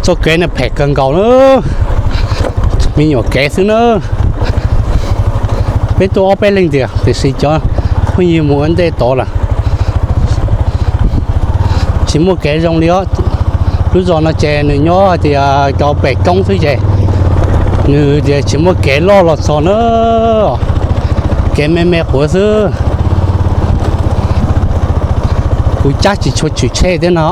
Txoj kev no phem kawg nkaus na, me nyuam kev xwb na. Peb tuaj ob peb leeg tiag, tiam sis cov phooj ywg mus ua ntej tod lawm. Tsis muaj kev zoo li os. Lub zos no ces nws nyob hais tias cov pem koob xwb ces nws tias tsis muaj kev loj los txog na, kev me me quav xwb. Kuv cab tsis tshua tshwm tshej thiab no.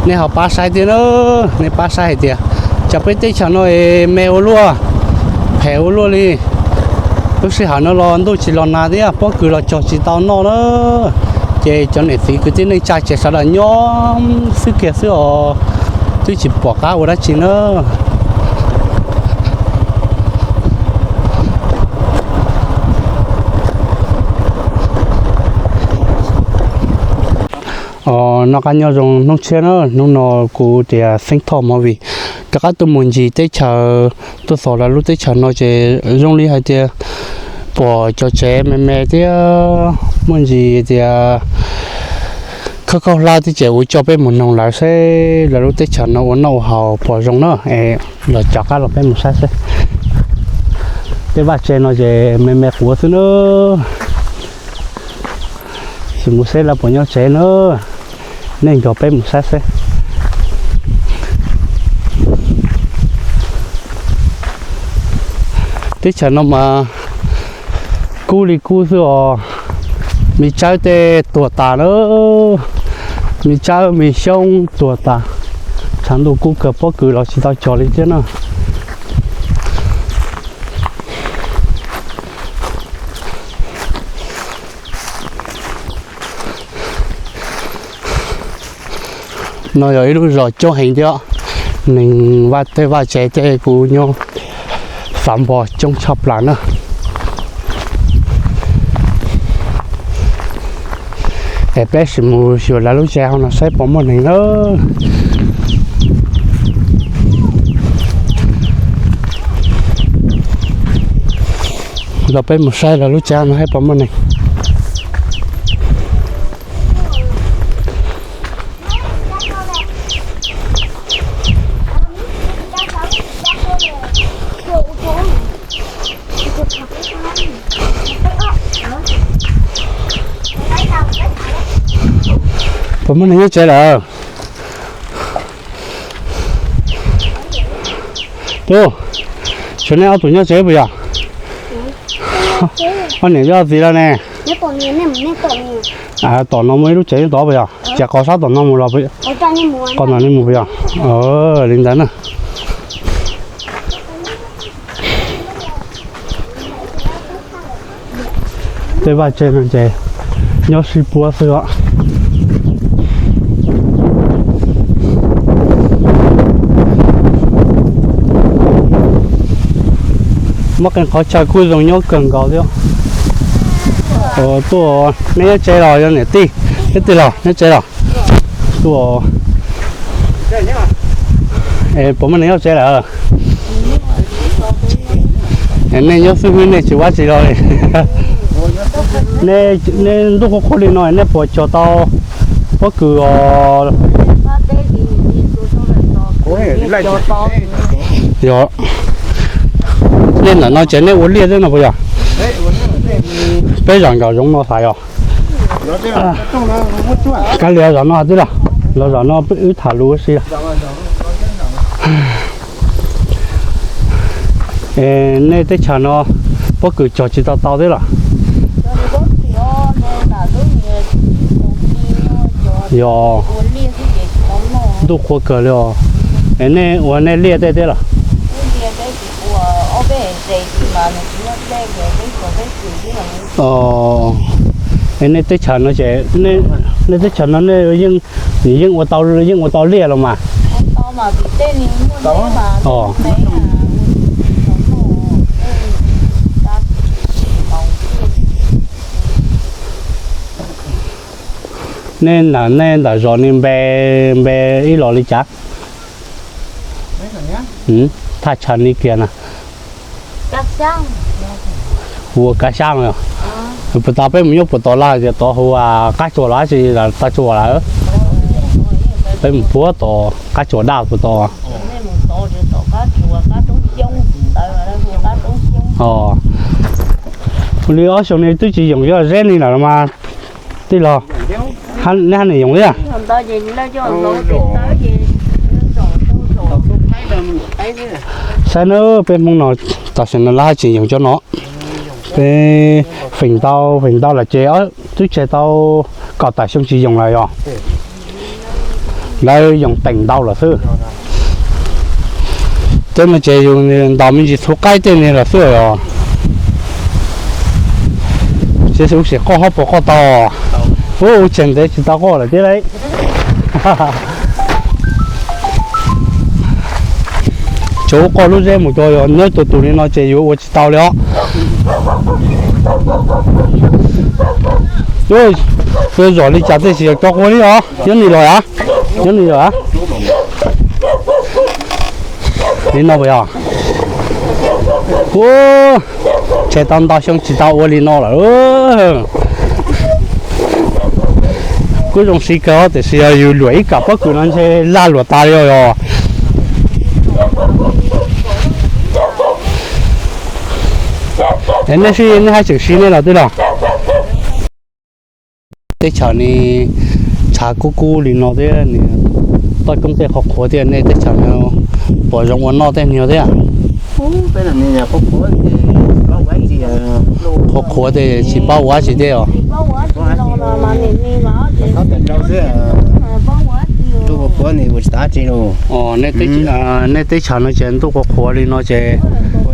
Nej ho pab saib thiab na, nej pab saib hais tias cov peb teb chaws no es me ua luaj, phem ua luaj li. Lub sij hawm no los ntuj tsis los nag thiab pob kws los cog tsis tau noj na, ces cov niam txiv kwv tij neej tsa ces sawv daws nyob xwb kiag xwb os, twb tsis pom qab ua dab tsi na. Noj qab nyob zoo hnub tshiab na, hnub no kuv tias Xeeb Thoj Movie rov qab tuaj mus ncig teb chaws, tuaj xauj lawv lub teb chaws no ces zoo li hais tias pom cov tsev me me thiab muaj ntsis tias khaub khaub hlab thiab ces kuv coj peb mus noog lawv seb lawv lub teb chaws no ua noj ua haus puas zoo na. Es los rov qab los peb mus saib seb. Tej vaj tsev no ces me me quav xwb na. Sim mus seb lawv puas nyob tsev na. Nej nrog peb mus saib seb. Teb chaws no mas kub li kub xwb os. Me tsawb tej tuag tas na, me tsawb me xyoob tuag tas. Tshav ntuj kub kawg pob kws los tsis tau cog li thiab na. No yog ib lub zos coob heev thiab, neeg vaj tej vaj tsev tej kuj nyob xav npog coob tshaj plaws na. Es peb sim mus xyuas lawv lub tsev hauv no saib puas muaj neeg na. Los peb mus saib lawv lub tsev no saib puas muaj neeg. Puas muaj neeg nyob tsev lawm? Tub, tshuav nej ob tug nyob tsev puas yog? Ob niam yog txiv lawm ne. Tom no muaj ib lub tsev nyob tod puas yog? Ces qhov sab tom no mus los, qhov no nej mus puas yog? Li ntawd na. Tej vaj tsev no ces nyob sib puab xwb os. Muaj qee qhov chaw kuj zoo nyob kawg nkaus thiab. Tuaj, neb nyob tsev los yog niam tij? Neb twg los nyob tsev los? Tuaj, puas muaj neeg nyob tsev lawm? Nej nyob xwb nej tsis ua tsi los li. Nej ntuj qhuav qhuav li no nej puas cog tau pob kws os? Yog, nej ntawm no ces nej ua liaj xwb no puas yog? Peb zam nkaum zoov no xav yog. Kav liam zam no twb los, los zam no wb tham lus ua si. Nej teb chaws no pob kws cog tsis tau tau thiab los? Yog, ntuj qhuav kawg li os. Es nej ua nej liaj tej thiab los? Es nej teb chaws no ces, nej teb chaws no nej yeej, yeej ua tau, yeej ua tau liaj los mas? Nej ntawm, nej ntawm zos ni npe, npe ib los li cas? Thaj tsam ni kiag na. Ua Kav Xyab os. Puas tas peb mus nyob puas tom lawm, tod hauv qab tsuas los tsis tau tsuas lawm? Peb mus puag tom qab tsuas daj puas tom. Li ob xyoo no twb tsis yoom cov zeb li lawm los mas tij laug, neb haj ni yoom thiab? Saib nawb, peb Hmoob no tam sim no lawv haj tseem yoom cov no. Peb feem ntau feem ntau lawm ces twb tseg tau kaum tawm xyoo tsis yoom lawm yog. Lawv yoom teem ntau lawm xwb. Tej no ces yus ntaus me ntsis txhuv qaib tej ni lawm xwb os. Tsis ua sim qoj hab puas qoj tau? Ub, tseg ntev tsis tau qoj lawm thiab lauj. Tsuas qoj lub zeb mus tso, yog nyob tus tus li no ces yuav ua tsis tau li os. Ua zom li cas tej zaum yog cov quav li os. Nyob ni los a, nyob ni los a. Li no puas yog? Ua, tseg tau ntau xyoo tsis tau ua li no lawm. Kuj zoo siab kawg tiam sis yog yus luam ib kam pob kws no ntshe lag luam tas li os. Nej, nej haj tseem siv nej los tij laug? Teb chaws ne, tshav kub kub li no thiab, toj roob tej qhuav qhuav thiab, nej teb chaws no puas zoo ua noj tej hnyuv thiab? Qhuav qhuav tej tsis paub ua dab tsi thiab os. Nej teb chaws no ces ntuj qhuav qhuav li no ces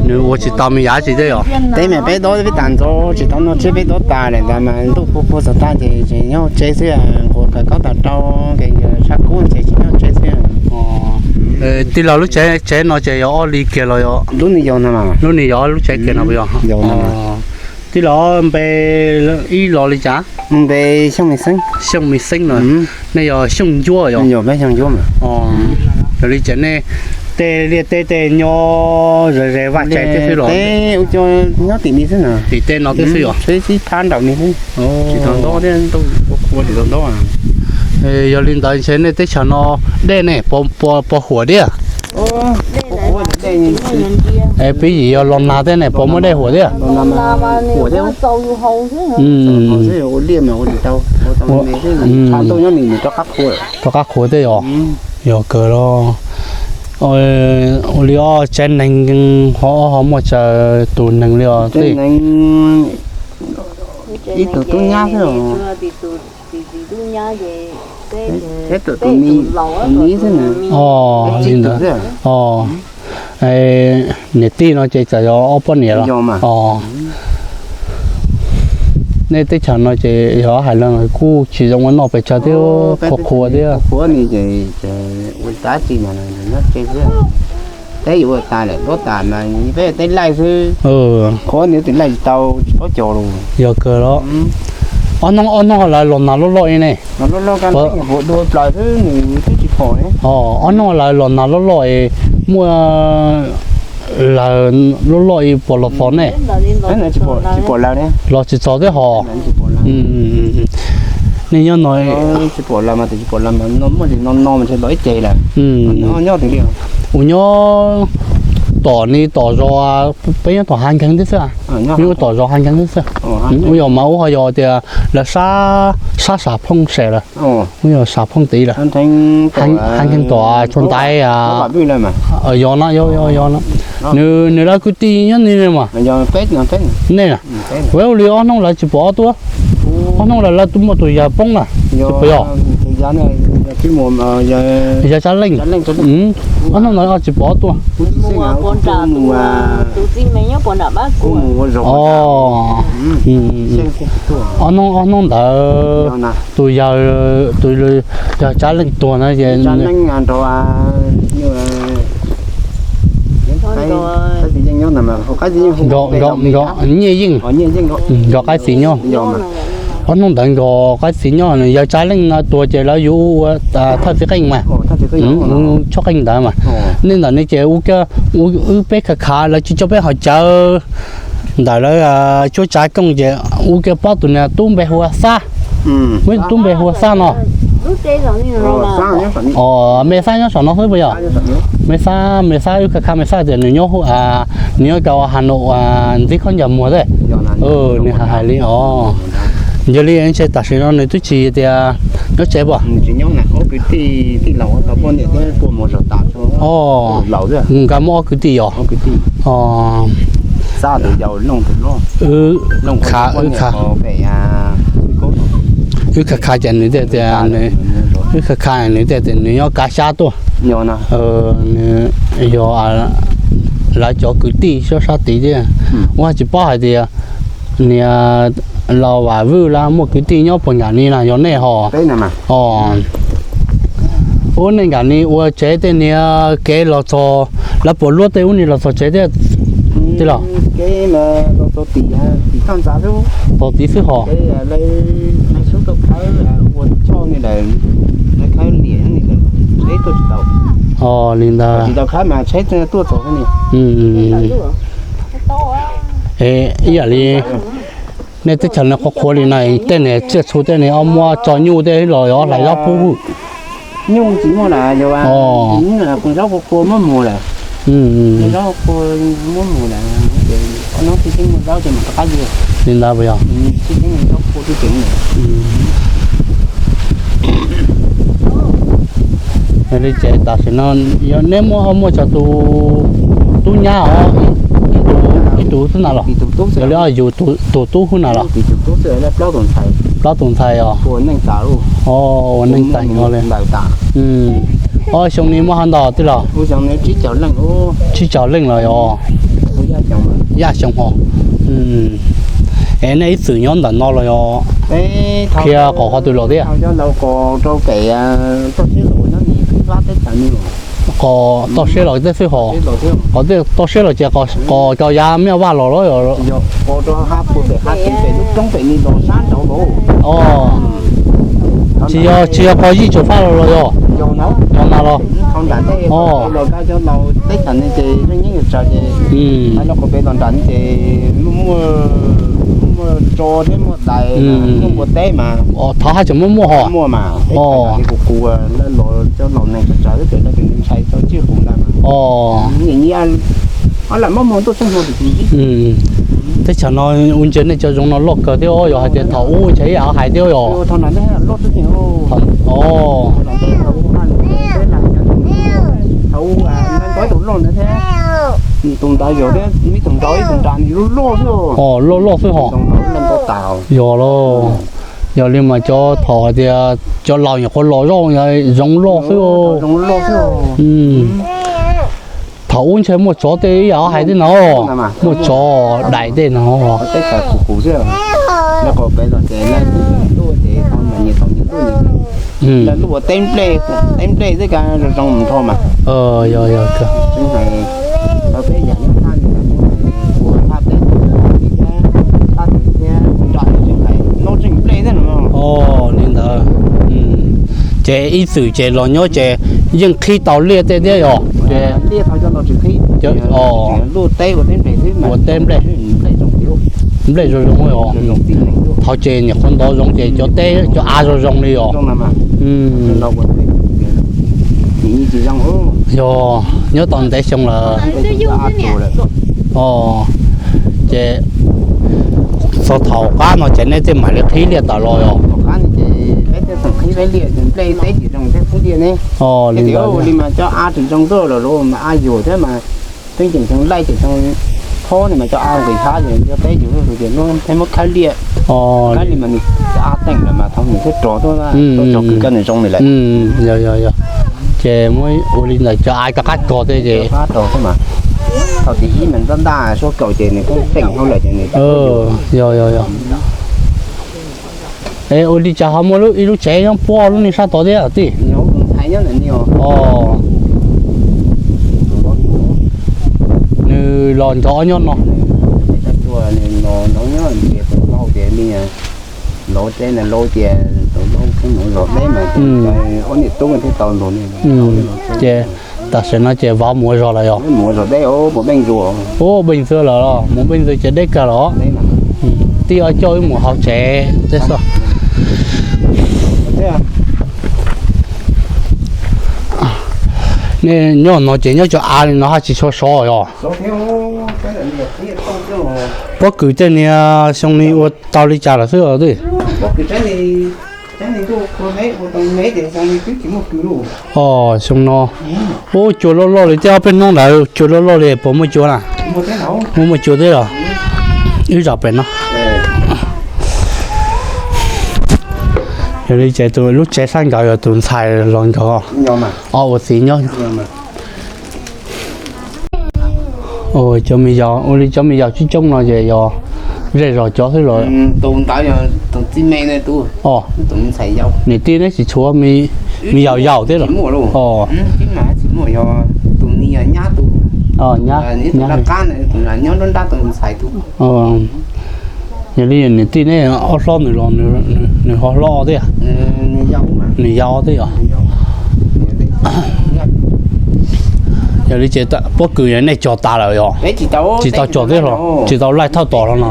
nws ua tsis tau me yam dab tsi thiab yog? Teb mas peb dob peb tas ntxov tsis tau noj tsiab peb dob tas lawm ntawd mas ntuj qhuav qhuav txog tag ces tseem nyob tsev xwb, nquas kawm kob tas rau, sab kub ces tseem nyob tsev xwb. Tij laug, lub tsev no ces yog ob li kiag los yog? Lub ni yog, lub ni yog lub tsev kiag no puas yog? Tij laug, npe ib los li cas? Npe Xyooj Me Xeeb no. Nej yog Xyooj Ncuab yog? Yog li ces nej tej liaj teb tej nyob ze ze vaj tse teb xwb los? Nyob tim ni xwb, tim tej no teb xwb yog? Sib phab nraum ni xwb. Yog li ntawd ntshe nej teb chaws no dej ne puas huam tiag? Es pib yim yog los nag thiab ne puas muaj dej huam tiag? Rov qab qhuav thiab yog? Yog kawg los. Ua li ob tsev neeg ho, ho muaj tsaws tus neeg li os? Ib tug tub nyab xwb. Tus ni xwb. Li ntawd. Niam tij no ces txawm yog ob poj niam los? Nej teb chaws no ces yog hais los kuj tsis zoo ua noj pes tsawg thiab, qhuav qhuav thiab. Teb yuav ua tas lawm, duab tas mas peb teb laij xwb. Qhuav ni twb laij tsis tau, tsis paub cog los. Yog kawg los. Ob hnub, ob hnub lawv los nag loj loj li ne. Ob hnub lawv los nag loj loj es muaj lawv loj loj li puas los txog ne? Los tsis txog thiab hos. Nej nyob no, ua nyob tom ni tom zos, peb nyob tom Hav Nkeeg tib xwb. Nyob tom zos Hav Nkeeg tib xwb. Ub, yog mas ub ho yog tias lawv sab, sab Sam Phooj sem lawm. Ub, yog Sam Phooj tid lawm. Hav Nkeeg tom tsua ntaiv. Yog no, yog, yog, yog no. Nws, nws lawv kwv tij nyob ni mas. Nej na, ua li ob hnub lawv tsis pom ob tuaj. Ob hnub lawv, lawv twb muaj tus yawg poob na, tsis pom yog? Yawg Tsab Leej. Ob hnub lawv tsis pom ob tuaj. Ob hnub, ob hnub ntawd tus yawg, tus yawg Tsab Leej tuag na ces Nyiaj Yeej, nrog qaib txiv nyob. Ob hnub ntawd nrog qaib txiv nyob, yawg Tsab Leej no tuag ces lawv yuav ua thawj txiv qeej mas, tsob qeej ntawd mas. Nej ntawm ne ces wb peb khav khav lawv tsis coj peb haus cawv. Ntawm lawv cuab tsav kooj ces ua kiag pob tus niag tub npe hu ua Xab. Muaj ib tug tub npe hu ua Xab no. Os, me Xab nyob saum no xwb puas yog? Me Xab, me Xab wb kha kha me Xab tias nws nyob, nws nyob rau Has Nois ntxiv khaub ncaws muag thiab. Nws hais li os. Yog li ntshe tam sim no nws twb tsis tias nyob tsev puas? Os, nkawd muaj ob kwv tij yog. Wb kha, wb kha, wb kha kha ces nws thiaj tias, wb kha kha nws thiaj tias nws nyob kav xyab tuaj. Nws yog lawv cov kwv tij sab sab tid thiab. Ua tsis paub hais tias niag Los Vam Vwj lawv muaj kwv tij nyob puas nkam ni na yog nej ho? Os, ua nej nkam ni ua tsev tej niag kev los txog, lawv puas luab tej ub ni los txog tsev thiab tij laug? Txog tid xwb ho. Os, li ntawd. Ib yam li nej teb chaws no qhuav qhuav li no, tej niag tsiaj txhu tej niag ob muab tso nyuj tej los yog hlais zaub pub. Li ntawd puas yog? Yog li ces tam sim no yog neb muaj, muaj cov tus tub nyab os, ib tug xwb na los? Yog li yus tus tub xwb na los? Plaub tus ntxhais os. Ua neej tag nyob li. Ob xyoo ni muaj hov ntau tij laug? Tsib caug leej los yog? Yaj xyoo ho. Es nej ib txwm nyob ntawm no los yog qhia qhov twg los thiab? Qhov toj siab los tej xwb ho. Qhov toj siab los ces qhov cov yav mej vaj los los? Os, tsis yog, tsis yog qhov yij tsuas faj los los yog? Yog na los? Os, thov haj tseem muaj muaj ho. Os, teb chaws no ua ntses nej cov zoov no loj kawg thiab os, yog hais tias thaum ub ntshe ib yam hais thiab yog? Os, loj loj xwb ho. Yog los, yog li mas cov thaum hais tias cov laus nyuam qhuav los zoj, zoov loj xwb. Thaum ub ntshe muaj tsov tej ib yam hais tej no, muaj tsov dais tej no. Yog, yog. Os, li ntawd. Ces ib txwm ces los nyob ces yeej qhib tau liaj tej thiab yog? Ua teb nplej, nplej zoo zoo os. Thaum ces nyuam qhuav ntov zoov ces cov teb cov av zoo zoo li os. Yog, nyob tau ntev xyoo lawm. Os, ces txog thaum qab no ces nej thiaj mam li qhib liaj tawm los yog? Os, li ntawd. Peb ncees xyoo laij ces xyoo phob no mas cov av nqis hab ces cov teb ces thiaj muab khawb liaj. Os, li mas nws cov av teem lawm mas thaum nws thiaj rov tuaj, tuaj tso kws coj nws zoo li lawm. Yog, yog, yog. Ces muab ua li ntawd cov av rov qab rog thiab ces. Thaum tim ib mas ntab ntaj suab kaus ces nws kuj teem hauj lawm ces nws. Yog, yog, yog. Es ua li cas ho muaj ib lub tsev nyob puag lub niag sab tod thiab tij? Os, nws los nrog nyob no. Ces Tam sim no ces vauv mus ua zog lawm yog? Ua Npeej Ntxwg lawm, mus Npeej Ntxwg ces deb kawg los. Tij ob coj wb mus hauv tsev tej xwb. Nej nyob no ces nyob cov av li no haj tsis tshua sov yog? Pob kws tej niag xyoo ni ua tau li cas lawm xwb os tij? Os, xyoo no, ub, cua loj loj li, tej ob peb hnub ntawd cua loj loj li, puas muaj cua na? Muaj, muaj cua thiab los? Wb zam pem no. Yog li ces tus lub tsev sab nraud yog tus ntxhais los nraud, ob ua txiv nyob. Cov me yaus, ua li cov me yaus coob coob no ces yog zej zos cov xwb los? Tus ntawd yog tus txiv me, tus ntxhais yau. Niam tij neb tsis tshuav me yaus yaus thiab los? Tus nyab, tus nyab qab, tus nyob nruab nrab tus ntxhais tus. Yog li niam tij neb ob hlob nws los nws ho hlob thiab? Nws yau thiab yog? Yog li ces pob kws nej cog tas lawm yog? Tsis tau cog thiab los? Tsis tau laij thauj tom los no?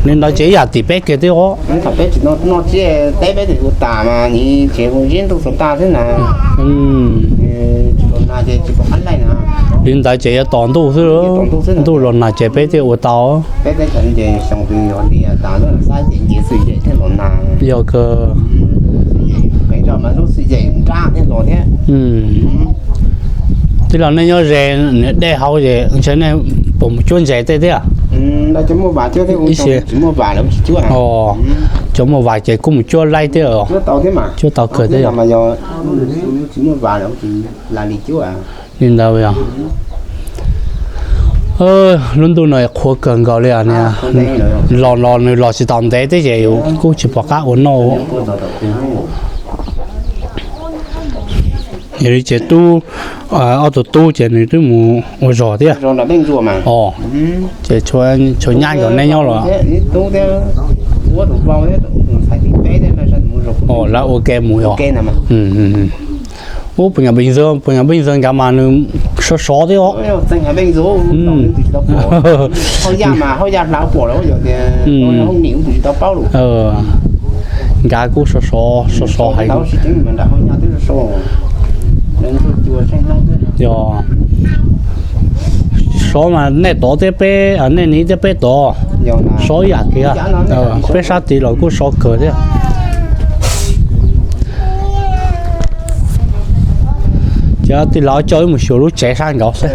Li ntawd ces ib yam tim peb kiag thiab os. Li ntawd ces yuav tos ntuj xwb, ntuj los nag ces peb thiaj ua tau. Yog kawg. Tij laug nej nyob ze niam dej hauv ces ntshe nej puas mus cuab ntses tej thiab? Ib, cov muaj vas ces kuj mus cuab laij thiab, cuab tau kawg thiab yog? Li ntawd yog. Lub ntuj no qhuav kawg nkaus li os. Los los nws los tsis tau ntev thiab ces kuj tsis pom qab ua noj. Yog li ces tub, ob tug tub ces nws twb mus ua zog thiab. Os, ces tshuav nyab nkaus neb nyob los? Os, lawv ua ke mus yog? Ub, puas nyob Npeej Ntxwg, puas nyob Npeej Ntxwg nkawd mas nws sov sov thiab os. Nkawd kuj sov sov, sov sov heev. Yog, sov mas nej tod thiab peb, nej ni thiab peb tod sov ib yam kiag. Peb sab tid los kuj sov kawg thiab. Ces tij laug coj wb mus xyuas lub tsev sab nraud xwb.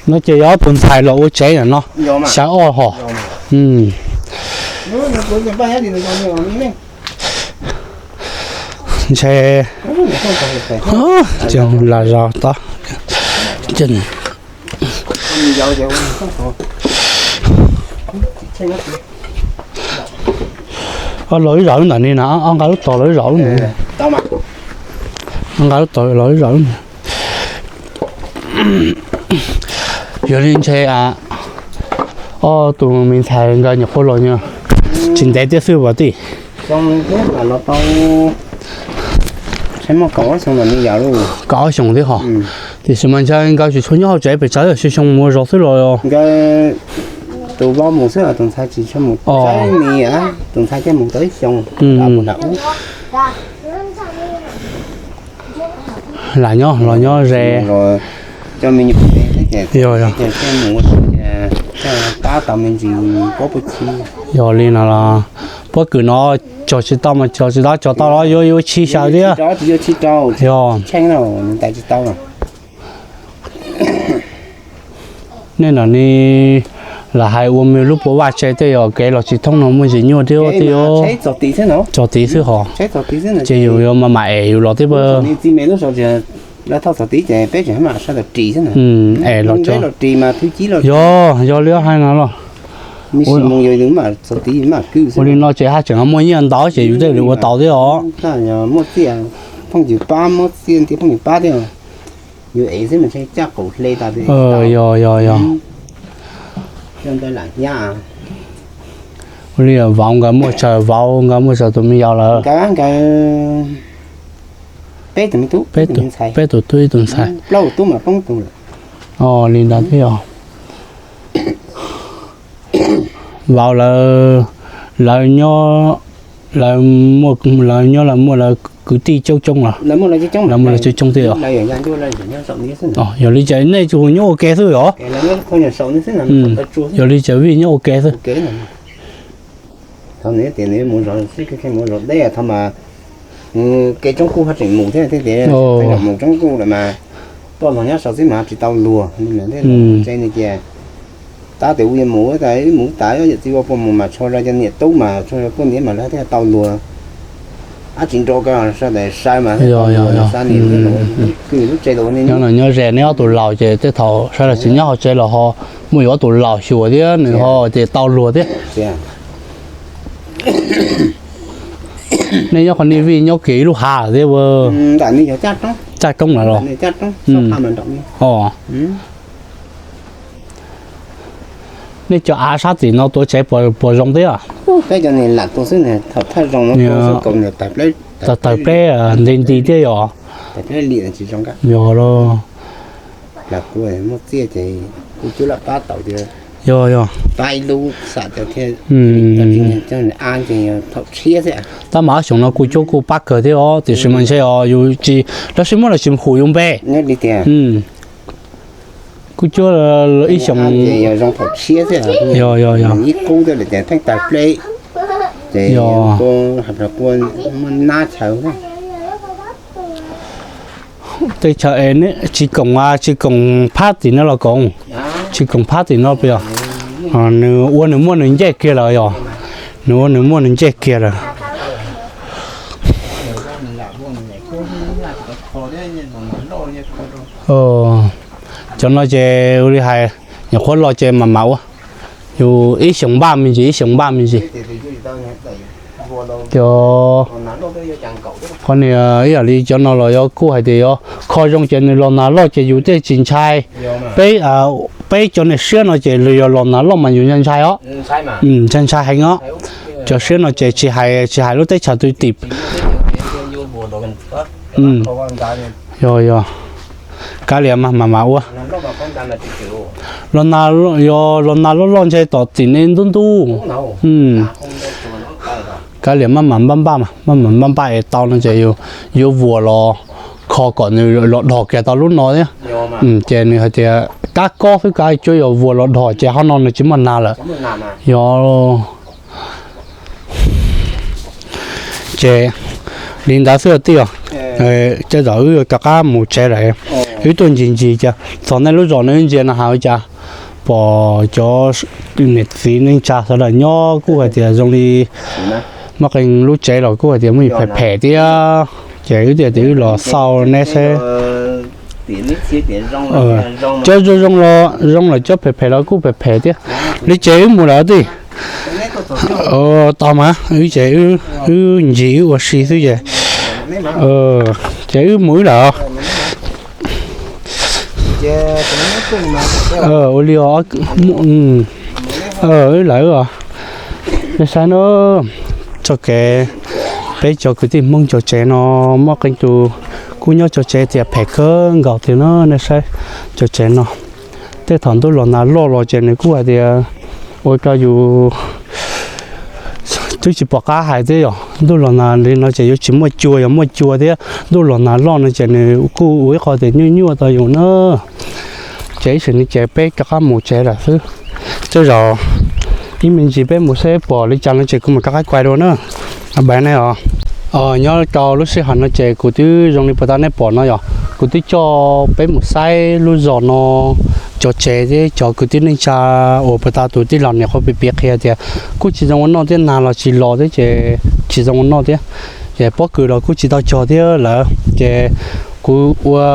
No ces yog tus ntxhais los ua tsev no, xya ob hos. Ntshe lam zos tod. Los ib zos lub ntawm ni na, ob nqa lub tod los ib zos lub ntawm. Nqa lub tod los ib zos lub ntawm. Yog li ntshe ob tug me ntxhais nkawd nyuam qhuav los tsis ntev thiab xwb as tij. Kaum ob xyoos thiab hos. Tiam sis mas ntshe nkawd tsis tshua nyob hauv tsev pes tsawg, xyoo xyoo mus ua zog xwb los? Tus vauv mus xwb, tus ntxhais tsis tshua mus. Tus ntxhais thiaj mus tau ib xyoos. Lam nyob los nyob ze. Yog, yog. Yog li no los pob kws no cog tsis tau mas cog tsis tau, cog tau los yuav yuav tshis xyaw thiab. Yog. Nej lam ni lam hais ua me lub puas vaj tse tej yog kev los tsis thoob no muaj ntsis nyuaj thiab thiab. Txog tid xwb hos. Ces yus yuav mam mam es yus los thiab. Es los, yog, yog li hais no los. Ua li no ces haj tseem muaj nyiaj ntau ces yus thiaj li ua tau thiab os. Phooj ywg pab muab txiaj nti phooj ywg pab thiab, yus ev xwb mas ntshe caj qaum hle tas. Yog yog yog. Ua li vauv nkawd muaj tsawg, vauv nkawd muaj tsawg tus me yau lawm? Peb tus tub ib tus ntxhais. Li ntawd thiab os. Vauv lawv, lawv nyob, lawv nyob lawv muaj lawv kwv tij coob coob los? Lawv muaj lawv coob coob thiab os. Yog li cas nej tsuas nyob ua ke xwb os? Yog li cas Vij nyob ua ke xwb? Thaum nws tias nws mus zov, mus zov deb, thaum mas kev tsoob kuj ho tseem mus thiab, thiab tias mus tsoob kuj lawm mas tuaj los nyob saud xwb mas tsis tau luag. Nws tias tab tias ua yuav mus tas, wb mus tas, yawm txiv ua puas mus mas tshuav cov niam tub mas tshuav poj niam mas lawv thiaj tau luag. Ab tsis nrau ko sawv daws saib mas xa nim lub kws lub tsev los nyob los nyob ze neb ob tug laus ces tej thaum sawv daws tsis nyob hauv tsev los ho muaj yus ob tug laus xyuas thiab nws ho ces tau luag thiab. Nej nyob qhov nej vij nyob kiag ib lub hav thiab ua. Caj roob lawm los? Nej cov av sab tim no tuav tsev puas zoo thiab? Tawg pleb nti nti thiab yog? Yog los. Yog yog. Tab mas ob xyoos no kuj cuab kuj pab kawg thiab os, tiam sis mas ntshe os yus tsis, lawv sib muab los tsis hum yus npe. Kuj cuab ib xyoos. Yog yog yog. Tej chaw es tsis koom, tsis koom phab tim no los koom, tsis koom phab tim no puas yog? Nws ua nws muaj nws ncej kiag lawm yog? Nws ua nws muaj nws ncej kiag lawm. Cov no ces ua li hais, nyuam qhuav los ces mam mam ua. Yus ib xyoos npaj me ntsis, ib xyoos npaj me ntsis. Cov, qhov niag ib yam li cov no los yog kuj hais tias yog kho zoo ces nws los nag loj ces yus thiaj tsis ntshai. Peb, peb cov niag siab no ces yog los nag loj mas yus ntshai ntshai os. Ntshai ntshai heev os. Cov siab no ces tsis hais, tsis hais lub teb chaws twg tim. Yog yog. Kav liam mas mam mam ua. Los nag, yog los nag loj loj ntshe tom tim nej ntub ntub. Kav liam maj mam npaj npaj, maj mam npaj npaj es tau no ces yuav vuas los kho kom nws los dhos kiag tau lub no thiab. Ces nws hais tias kab kob xwb kav cuab yuav vuas los dhos ces hov no nws tsis muaj nag lawm. Yog. Ces li ntawd xwb tij os. Tej zaum wb yuav rov qab mus tsev lawm. Wb tuaj ncig ncig cas txog nej lub zos no wb ntsia no has cas pom cov niam txiv neej tsa sawv daws nyob kuj hais tias zoo li muaj qee lub tsev los kuj hais tias muaj phem phem thiab. Ces wb thiaj tias wb los xauj neb seb. Cov zoo zoo los zoo lawm, cov phem phem los kuj phem phem thiab. Li ces wb mus lawm tij. Tau mas wb ces wb ncig wb ua si xwb ces, ces wb mus wb lawm. Ua li os, wb lawm os. Nej saib na, txoj kev peb cov kwv tij Hmoob cov tsev no muaj qee tus kuj nyob cov tsev tias phem kawg nkaus tiag na. Nej saib cov tsev no, tej thaum ntuj los nag loj los ces nws kuj hais tias ua rau yus twb tsis pom qab hais thiab yog ntuj los nag li no ces yuav tsis muaj cua, yog muaj cua thiab ntuj los nag loj no ces nws kuj ua ib qho tias nyuaj nyuaj tau yus na. Ces ib sim no ces peb rov qab mus tsev lawm xwb. Tej zaum ib me ntsis peb mus seb pom li cas no ces kuv mam rov qab kuaj dua na. Bye nej os. Nyob rau lub sij hawm no ces kuv twb zoo li puas tas nej pom no yog kuv twb coj peb mus saib lub zos no cov tsev thiab cov kwv tij neej tsa uas puas tas tus tij laug niam qhuav piav piav qhia tias kuj tsis zoo ua noj thiab, nag los tsis los thiab ces tsis zoo ua noj thiab. Ces pob kws los kuj tsis tau cog thiab lawm ces kuv ua,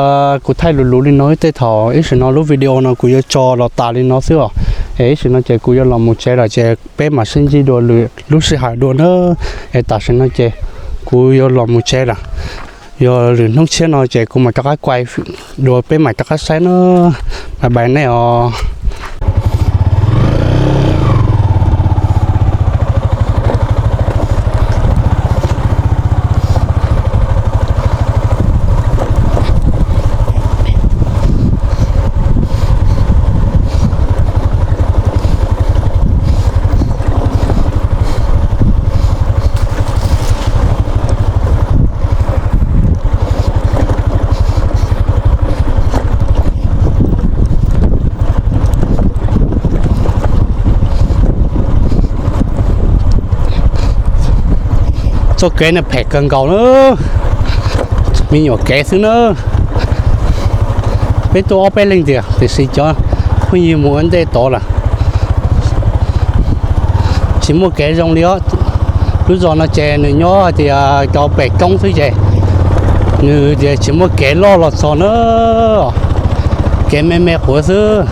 kuv thaij luv luv li no tej thaum ib sim no lub video no kuv yuav tso los tas li no xwb os. Es ib sim no ces kuv yuav los mus tsev lawm ces peb mam sib ntsib dua lwm lub sij hawm dua na. Es tam sim no ces kuv yuav los mus tsev lawm. Yog lwm hnub tshiab no ces kuv mam rov qab kuaj dua peb mam rov qab saib na. Bye bye nej os. Txoj kev no phem kawg nkaus na, me nyuam kev xwb na. Peb tuaj ob peb leeg tiag tiam sis cov phooj ywg mus ua ntej tod lawm. Tsis muaj kev zoo li os. Lub zos no ces nws nyob hais tias cov pem roob xwb ces nws tias tsis muaj kev loj los txog na, kev me me quav xwb.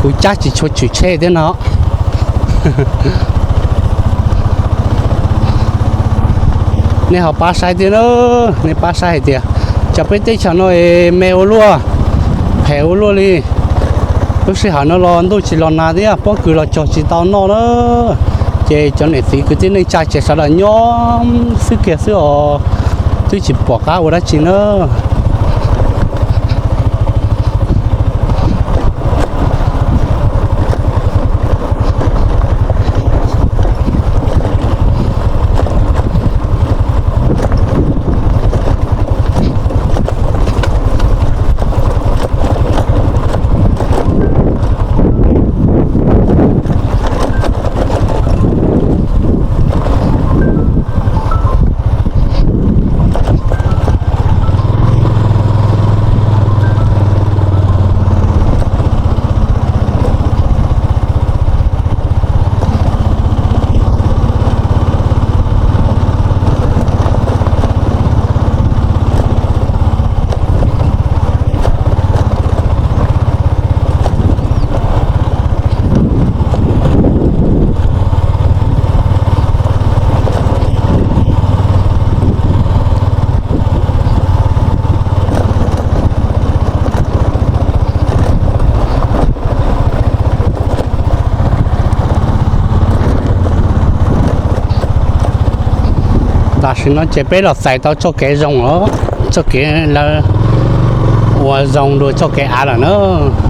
Kuv cab tsis tshua tshwm tsheb thiab no. Nej ho pab saib thiab na, nej pab saib hais tias cov peb teb chaws no es me ua luaj, phem ua luaj li. Lub sij hawm no los ntuj tsis los nag thiab pob kws los cog tsis tau noj na, ces cov niam txiv kwv tij neej tsa ces sawv daws nyob xwb kiag xwb os, twb tsis pom qab ua dab tsi na. Tam sim no ces peb los txais tau txoj kev zoo os, txoj kev lawv ua zoo dua txoj kev av lawm na.